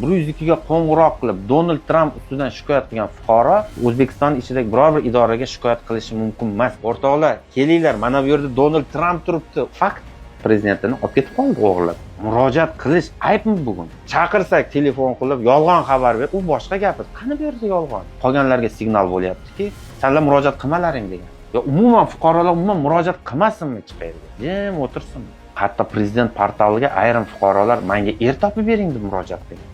102 ga qo'ng'iroq qilib Donald Tramp ustidan shikoyat qilgan fuqaro O'zbekiston ichidagi biror bir idoraga shikoyat qilishi mumkin emas. O'rtoqlar, kelinglar, mana bu yerda Donald Tramp turibdi. Fakt, prezidentini olib ketib qoldi o'g'irlab. Murojaat qilish aybmi bugun? Chaqirsak, telefon qilib yolg'on xabar ber, u boshqa gapir. Qani bu yerda yolg'on? Qolganlarga signal bo'lyaptiki, sanlar murojaat qilmalaring degan. Yo umuman fuqarolar umuman murojaat qilmasinmi hech qayerga? Jim o'tirsin. Hatto prezident portaliga ayrim fuqarolar menga er topib bering deb murojaat qilgan.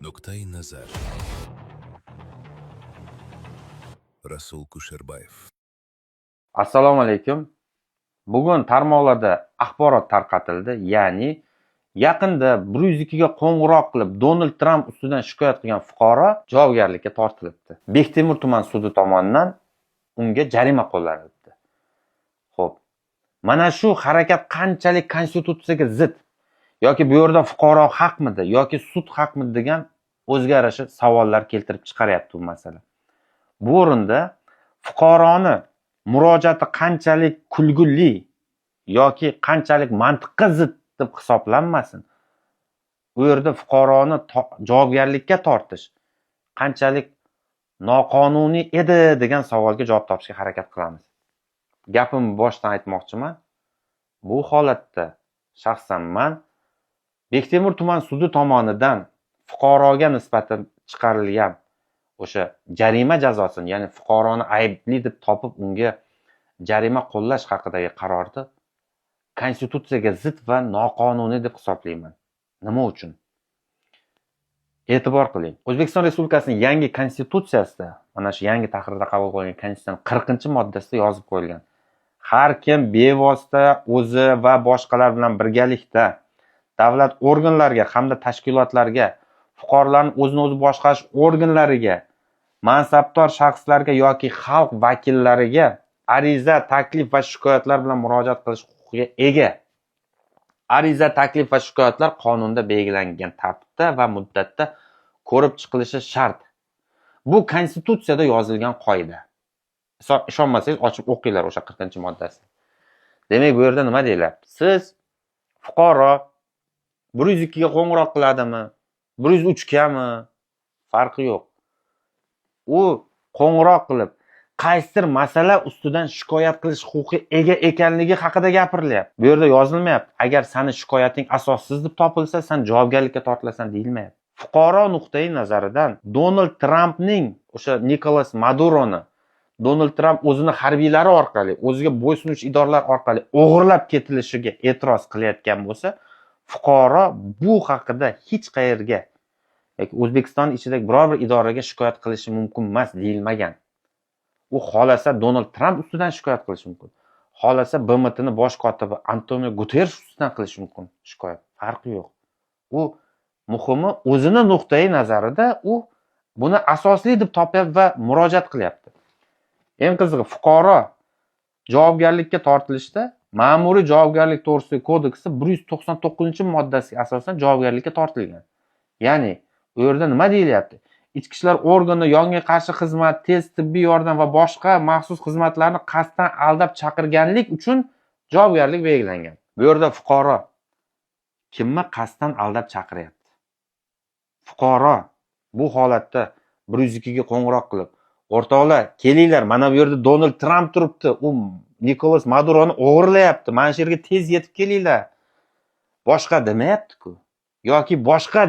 Nuqtai nazar. Rasul Kusherbayev. Assalomu alaykum. Bugun tarmoqlarda axborot tarqatildi, ya'ni yaqinda 102 ga qo'ng'iroq qilib Donald Tramp ustidan shikoyat qilgan fuqaro javobgarlikka tortilibdi. Bektemir tuman sudi tomonidan unga jarima qo'llanilibdi. Xo'p, mana shu harakat qanchalik konstitutsiyaga zid yoki bu yerda fuqaro haqmidi yoki sud haqmidi degan o'ziga yarasha savollar keltirib chiqaryapti bu masala. Bu o'rinda fuqaroni murojaati qanchalik kulgili yoki qanchalik mantiqqa zid deb hisoblanmasin, u yerda fuqaroni javobgarlikka tortish qanchalik noqonuniy edi degan savolga javob topishga harakat qilamiz. Gapimni boshdan aytmoqchiman. Bu holatda shaxsan man Bektemir tuman sudi tomonidan fuqaroga nisbatan chiqarilgan o'sha jarima jazosini, ya'ni fuqaroni aybli deb topib unga jarima qo'llash haqidagi qarorni konstitutsiyaga zid va noqonuniy deb hisoblayman. Nima uchun? E'tibor qiling. O'zbekiston Respublikasining yangi konstitutsiyasida, mana shu yangi tahrirda qabul qilingan konstitutsiyaning 40-moddasida yozib qo'yilgan. Har kim bevosita o'zi va boshqalar bilan birgalikda davlat organlariga hamda tashkilotlarga, fuqarolarni o'zini o'zi boshqarish organlariga, mansabdor shaxslarga yoki xalq vakillariga ariza, taklif va shikoyatlar bilan murojaat qilish huquqiga ega. Ariza, taklif va shikoyatlar qonunda belgilangan tartibda va muddatda ko'rib chiqilishi shart. Bu konstitutsiyada yozilgan qoida. Ishonmasangiz ochib o'qinglar o'sha 40-moddasini. Demak, bu yerda nima deyilyapti? Siz fuqaro 102 ga qo'ng'iroq qiladimi, 103 gami, farqi yo'q. U qo'ng'iroq qilib qaysidir masala ustidan shikoyat qilish huquqiga ega ekanligi haqida gapirilyapti. Bu yerda yozilmayapti. Agar sani shikoyating asossiz deb topilsa, sen javobgarlikka tortilasan deyilmayapti. Fuqaro nuqtai nazaridan Donald Trampning o'sha Nikolas Maduroni Donald Tramp o'zini harbiylari orqali, o'ziga bo'ysunuvchi idoralar orqali o'g'irlab ketilishiga e'tiroz qilayotgan bo'lsa, fuqaro bu haqida hech qayerga yoki O'zbekiston ichidagi biror bir idoraga shikoyat qilishi mumkin emas deyilmagan. U xohlasa Donald Tramp ustidan shikoyat qilishi mumkin. Xohlasa BMTni bosh kotibi Antonio Guterres ustidan qilishi mumkin shikoyat. Farqi yo'q. U muhimi o'zini nuqtai nazarida u buni asosli deb topyapti va murojaat qilyapti. Eng qizig'i, fuqaro javobgarlikka tortilishda Ma'muriy javobgarlik to'g'risidagi kodeksi 199-moddasiga asosan javobgarlikka tortilgan. Ya'ni u yerda nima deyilyapti? Ichki ishlar organi, yong'inga qarshi xizmat, tez tibbiy yordam va boshqa maxsus xizmatlarni qasddan aldab chaqirganlik uchun javobgarlik belgilangan. Bu yerda fuqaro kimni qasddan aldab chaqiryapti? Fuqaro bu holatda 102 ga qo'ng'iroq qilib, o'rtoqlar, kelinglar, mana bu yerda Donald Tramp turibdi, u Nikolas Maduroni o'g'irlayapti, mana shu yerga tez yetib kelinglar. Boshqa demayapti-ku. Yoki boshqa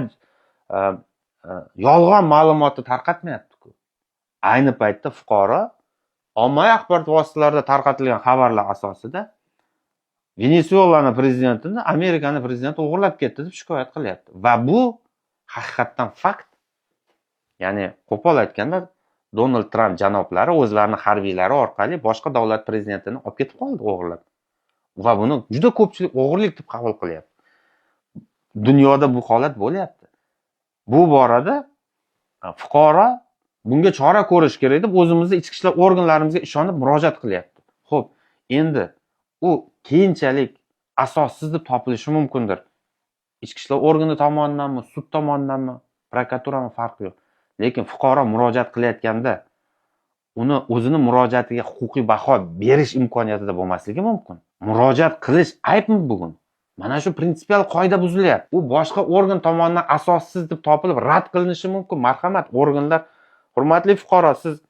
yolg'on ma'lumotni tarqatmayapti-ku. Ayni paytda fuqaro ommaviy axborot vositalarida tarqatilgan xabarlar asosida Venesuelani prezidentini Amerikani prezidenti o'g'irlab ketdi deb shikoyat qilyapti. Va bu haqiqatdan fakt. Ya'ni qo'pol aytganda Donald Tramp janoblari o'zlarini harbiylari orqali boshqa davlat prezidentini olib ketib qoldi o'g'irlab. Va buni juda ko'pchilik o'g'irlik deb qabul qilyapti. Dunyoda bu holat bo'lyapti. Bu borada fuqaro bunga chora ko'rish kerak deb o'zimizni ichki ishlar organlarimizga ishonib murojaat qilyapti. Xo'p, endi u keyinchalik asossiz deb topilishi mumkindir. Ichki ishlar organi tomonidanmi, sud tomonidanmi, prokuraturami, farqi yo'q. Lekin fuqaro murojaat qilayotganda uni o'zini murojaatiga huquqiy baho berish imkoniyatida bo'lmasligi mumkin. Murojaat qilish aybmi bugun? Mana shu prinsipial qoida buzilyapti. U boshqa organ tomonidan asossiz deb topilib, rad qilinishi mumkin. Marhamat, organlar, hurmatli fuqaro, siz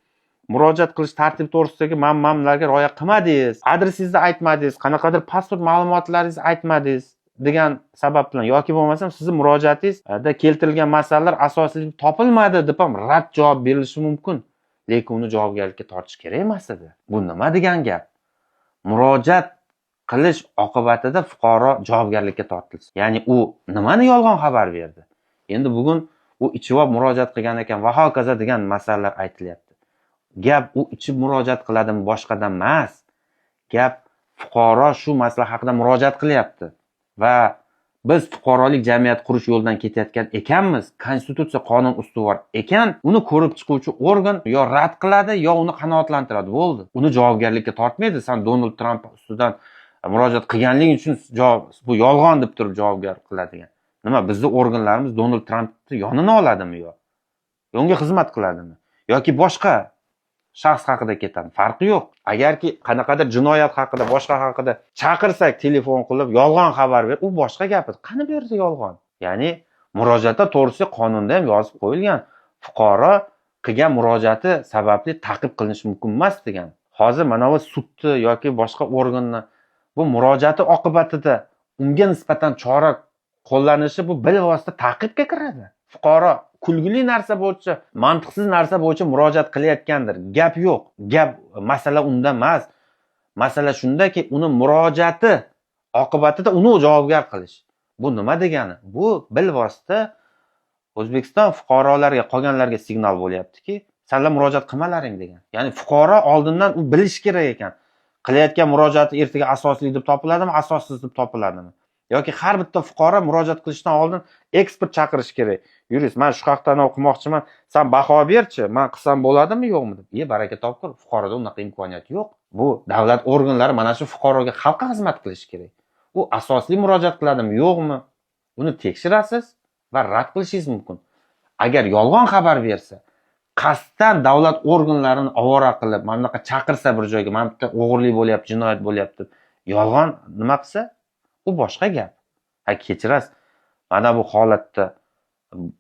murojaat qilish tartibi to'g'risidagi man-manlarga rioya qilmadingiz, adresingizni aytmadingiz, qanaqadir pasport ma'lumotlaringizni aytmadingiz degan sabab bilan yoki bo'lmasam sizni murojaatingizda keltirilgan masalalar asosli deb topilmadi deb ham rad javob berilishi mumkin. Lekin uni javobgarlikka tortish kerak emas edi. Bu nima degan gap? Murojaat qilish oqibatida fuqaro javobgarlikka tortilsin. Ya'ni u nimani yolg'on xabar berdi? Endi bugun u ichib olib murojaat qilgan ekan va hokazo degan masalalar aytilyapti. Gap u ichib murojaat qiladimi, boshqadan emas. Gap fuqaro shu masala haqida murojaat qilyapti va biz fuqarolik jamiyat qurish yo'lidan ketayotgan ekanmiz, konstitutsiya qonun ustuvor ekan, uni ko'rib chiquvchi organ yo rad qiladi, yo uni qanoatlantiradi, bo'ldi. Uni javobgarlikka tortmaydi. San Donald Tramp ustidan murojaat qilganliging uchun javob, bu yolg'on deb turib javobgar qiladigan. Nima, bizni organlarimiz Donald Trampni yonini oladimi yo unga xizmat qiladimi yoki boshqa shaxs haqida ketadi, farqi yo'q. Agarki qanaqadir jinoyat haqida, boshqa haqida chaqirsak, telefon qilib yolg'on xabar ber, u boshqa gap. Qani bu yerda yolg'on? Ya'ni murojaatda to'g'risida qonunda ham yozib qo'yilgan, fuqaro qilgan murojaati sababli ta'qib qilinishi mumkin emas degan. Hozir mana bu sudni yoki boshqa organni bu murojaati oqibatida unga nisbatan chora qo'llanishi, bu bilvosita ta'qibga kiradi. Fuqaro kulgili narsa bo'yicha, mantiqsiz narsa bo'yicha murojaat qilayotgandir, gap yo'q. Gap, masala unda emas. Masala shundaki, uni murojaati oqibatida uni javobgar qilish, bu nima degani? Bu bilvosita O'zbekiston fuqarolariga, qolganlarga signal bo'lyaptiki, sanlar murojaat qilmalaring degan. Ya'ni fuqaro oldindan u bilishi kerak ekan, qilayotgan murojaati ertaga asosli deb topiladimi, asossiz deb topiladimi. Yoki har bitta fuqaro murojaat qilishdan oldin ekspert chaqirish kerak, yurist: "Man shu haqda anavi qilmoqchiman, san baho berchi, man qilsam bo'ladimi, yo'qmi?" deb. E, baraka topgur, fuqaroda unaqa imkoniyat yo'q. Bu davlat organlari mana shu fuqaroga, xalqqa xizmat qilishi kerak. U asosli murojaat qiladimi, yo'qmi, uni tekshirasiz va rad qilishingiz mumkin. Agar yolg'on xabar bersa, qasddan davlat organlarini ovora qilib, mana bunaqa chaqirsa bir joyga, mana bu yerda o'g'irlik bo'lyapti, jinoyat bo'lyapti deb yolg'on nima qilsa, u boshqa gap. Ha, kechirasiz, mana bu holatda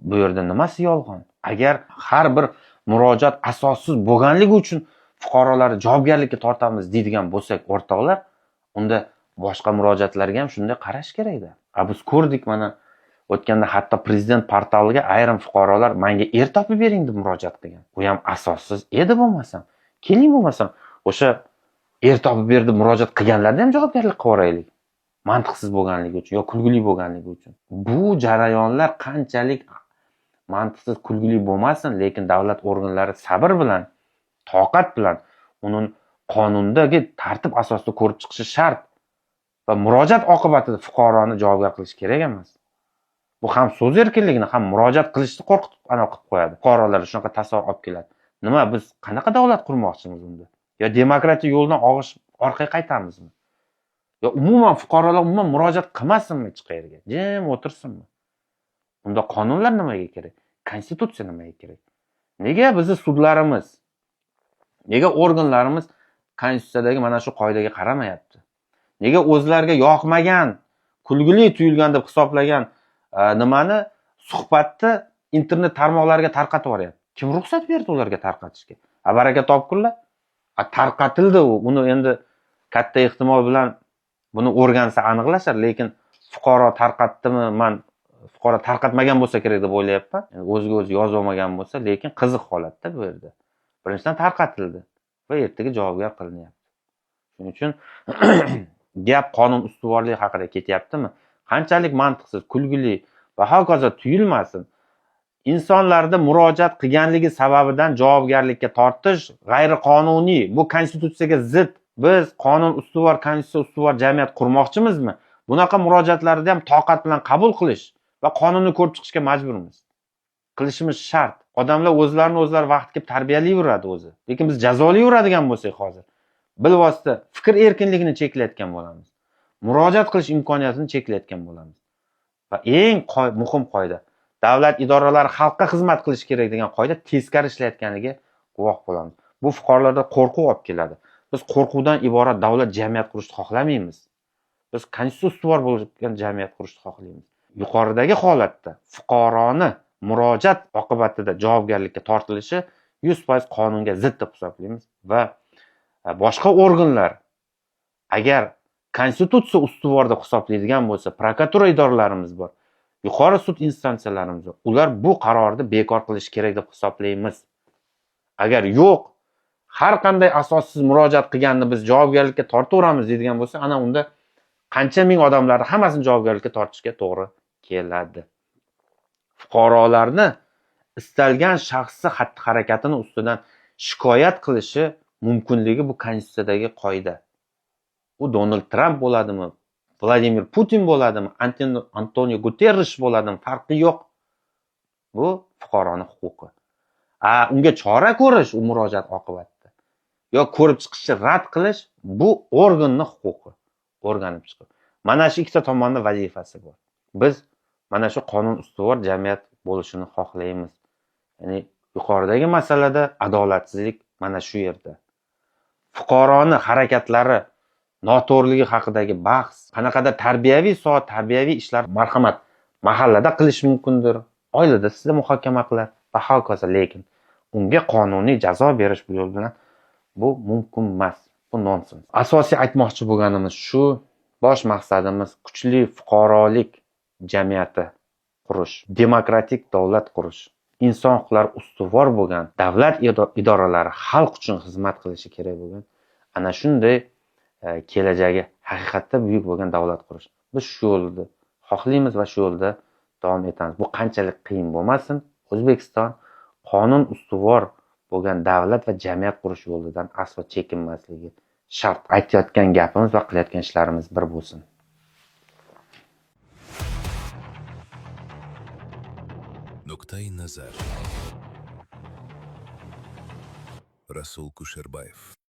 bu yerda nimasi yolg'on? Agar har bir murojaat asossiz bo'lganligi uchun fuqarolarni javobgarlikka tortamiz deydigan bo'lsak, o'rtoqlar, unda boshqa murojaatlarga ham shunday qarash kerakda. A biz ko'rdik, mana o'tganda hatto prezident portaliga ayrim fuqarolar "Manga er topib bering" deb murojaat qilgan. U ham asossiz edi bo'lmasam. Keling, bo'lmasam o'sha "Er topib ber" deb murojaat qilganlarni ham javobgarlik qilib yuboraylik, mantiqsiz bo'lganligi uchun yo kulgili bo'lganligi uchun. Bu jarayonlar qanchalik mantiqsiz, kulgili bo'lmasin, lekin davlat organlari sabr bilan, toqat bilan uni qonundagi tartib asosida ko'rib chiqishi shart va murojaat oqibatida fuqaroni javobgar qilish kerak emas. Bu ham so'z erkinligini, ham murojaat qilishni qo'rqitib, anaqa qilib qo'yadi. Fuqarolar shunaqa tasavvur olib keladi. Nima, biz qanaqa davlat qurmoqchimiz unda? Yo demokratiya yo'lidan og'ish orqaga qaytamizmi, yo umuman fuqarolar umuman murojaat qilmasinmi, hech qayerga, jim o'tirsinmi? Unda qonunlar nimaga kerak, konstitutsiya nimaga kerak? Nega bizni sudlarimiz, nega organlarimiz konstitutsiyadagi mana shu qoidaga qaramayapti? Nega o'zlariga yoqmagan, kulgili tuyulgan deb hisoblagan nimani, suhbatni internet tarmoqlariga tarqatib yuboryapti? Kim ruxsat berdi ularga tarqatishga? A, baraka topkurlar, a, tarqatildi u. Uni endi katta ehtimol bilan buni o'rgansa aniqlashar, lekin fuqaro tarqatdimi, man fuqaro tarqatmagan bo'lsa kerak deb o'ylayapman. Endi o'ziga o'zi yozib olmagan bo'lsa, lekin qiziq holatda bu yerda. Birinchidan, tarqatildi va ertaga javobgar qilinyapti. Shuning uchun gap qonun ustuvorligi haqida ketyaptimi, qanchalik mantiqsiz, kulgili va hokazo tuyulmasin, insonlarda murojaat qilganligi sababidan javobgarlikka tortish g'ayriqonuniy, bu konstitutsiyaga zid. Biz qonun ustuvor, konstitutsiya ustuvor jamiyat qurmoqchimizmi, bunaqa murojaatlarni ham toqat bilan qabul qilish va qonunni ko'rib chiqishga majburmiz, qilishimiz shart. Odamlar o'zlarini o'zlari vaqt kelib tarbiyalayveradi o'zi, lekin biz jazolayveradigan bo'lsak, hozir bilvosita fikr erkinligini cheklayotgan bo'lamiz, murojaat qilish imkoniyatini cheklayotgan bo'lamiz. Va eng muhim qoida, davlat idoralari xalqqa xizmat qilishi kerak degan qoida teskari ishlayotganiga guvoh bo'lamiz. Bu fuqarolarda qo'rquv olib keladi. Biz qo'rquvdan iborat davlat, jamiyat qurishni xohlamaymiz. Biz Biz konstitutsiya ustuvor bo'lgan jamiyat qurishni xohlaymiz. Yuqoridagi holatda fuqaroni murojaat oqibatida javobgarlikka tortilishi 100% qonunga zid deb hisoblaymiz va boshqa organlar agar konstitutsiya ustuvor deb hisoblaydigan bo'lsa, prokuratura idoralarimiz bor, yuqori sud instansiyalarimiz bor, ular bu qarorni bekor qilishi kerak deb hisoblaymiz. Agar yo'q, har qanday asossiz murojaat qilganni biz javobgarlikka tortaveramiz deydigan bo'lsa, ana unda qancha ming odamlarni hammasini javobgarlikka tortishga to'g'ri keladi. Fuqarolarni istalgan shaxsi xatti harakatini ustidan shikoyat qilishi mumkinligi bu konstitutsiyadagi qoida. U Donald Tramp bo'ladimi, Vladimir Putin bo'ladimi, Antonio Guterrish bo'ladimi, farqi yo'q. Bu fuqaroni huquqi. Unga chora ko'rish u murojaat oqibatida yo ko'rib chiqishni rad qilish bu organni huquqi. O'rganib chiqib. Mana shu ikkita tomonni vazifasi bor. Biz mana shu qonun ustuvor jamiyat bo'lishini xohlaymiz. Ya'ni yuqoridagi masalada adolatsizlik mana shu yerda. Fuqaroni harakatlari noto'g'riligi haqidagi bahs, qanaqadir tarbiyaviy soat, tarbiyaviy ishlar marhamat mahallada qilish mumkindir, oilada sizda muhokama qilar va hokazo, lekin unga qonuniy jazo berish bu yo'l bilan bu mumkin emas. Bu nonsens. Asosiy aytmoqchi bo'lganimiz shu, bosh maqsadimiz kuchli fuqarolik jamiyati qurish, demokratik davlat qurish, inson huquqlari ustuvor bo'lgan davlat idoralari xalq uchun xizmat qilishi kerak bo'lgan ana shunday kelajagi haqiqatda buyuk bo'lgan davlat qurish. Biz shu yo'lda xohlaymiz va shu yo'lda davom etamiz. Bu qanchalik qiyin bo'lmasin, O'zbekiston qonun ustuvor bo'lgan davlat va jamiyat qurish yo'lidan aslo chekinmasligi shart. Aytayotgan gapimiz va qilayotgan ishlarimiz bir bo'lsin. Nuqtai nazar. Rasul Kusherbayev.